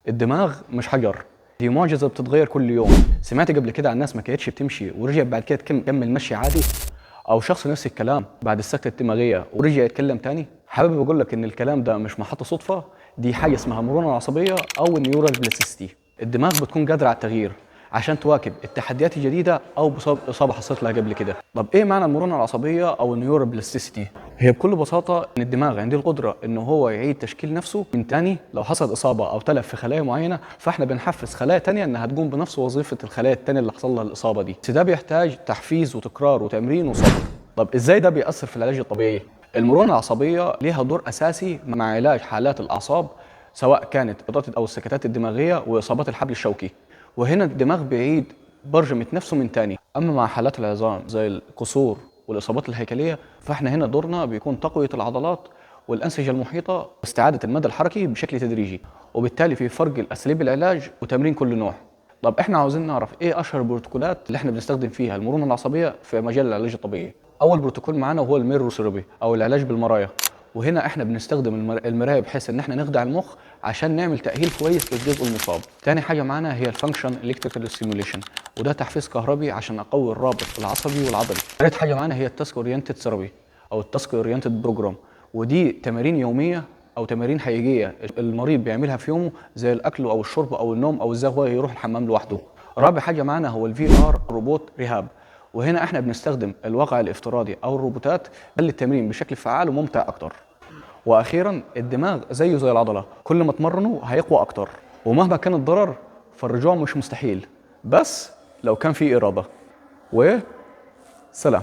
الدماغ مش حجر، دي معجزه بتتغير كل يوم. سمعت قبل كده عن ناس ما كانتش بتمشي ورجع بعد كده تكمل مشي عادي، او شخص نفس الكلام بعد السكتة الدماغية ورجع يتكلم تاني. حابب اقول لك ان الكلام ده مش محط صدفه، دي حاجة اسمها المرونة العصبية او ال neural plasticity. الدماغ بتكون قادرة على التغيير عشان تواكب التحديات الجديدة او بسبب اصابه حصلت لها قبل كده. طب ايه معنى المرونة العصبية او ال neural plasticity؟ هي بكل بساطة ان الدماغ عنده القدرة ان هو يعيد تشكيل نفسه من تاني لو حصلت اصابه او تلف في خلايا معينه، فاحنا بنحفز خلايا تانية انها تقوم بنفس وظيفة الخلايا التانية اللي حصل لها الاصابة دي. بس ده بيحتاج تحفيز وتكرار وتمرين وصبر. طب ازاي ده بيأثر في العلاج الطبيعي؟ المرونة العصبية ليها دور اساسي مع علاج حالات الاعصاب، سواء كانت اضاءة او السكتات الدماغية واصابات الحبل الشوكي، وهنا الدماغ بيعيد برجمة نفسه من تاني. اما مع حالات العظام زي الكسور والاصابات الهيكلية، فاحنا هنا دورنا بيكون تقوية العضلات والانسجه المحيطة واستعادة المدى الحركي بشكل تدريجي، وبالتالي في فرق الاساليب العلاج وتمرين كل نوع. طب احنا عاوزين نعرف ايه اشهر البروتوكولات اللي احنا بنستخدم فيها المرونة العصبية في مجال العلاج الطبيعي. اول بروتوكول معانا وهو ال mirror therapy او العلاج بالمرايا، وهنا احنا بنستخدم المراية بحيث ان احنا نخدع المخ عشان نعمل تاهيل كويس للجزء المصاب. تاني حاجة معانا هي ال functional electrical stimulation، وده تحفيز كهربي عشان اقوي الرابط العصبي والعضلي. ثالث حاجة معانا هي ال task oriented therapy او ال task oriented program، ودي تمارين يومية او تمارين حقيقية المريض بيعملها في يومه، زي الاكل او الشرب او النوم او ازاي هو يروح الحمام لوحده. رابع حاجة معانا هو ال VR robot rehab، وهنا احنا بنستخدم الواقع الافتراضي او الروبوتات للتمرين بشكل فعال وممتع اكتر. واخيرا الدماغ زيه زي العضلة، كل ما تمرنه هيقوى اكتر، ومهما كان الضرر فالرجوع مش مستحيل، بس لو كان في اراده. و سلام.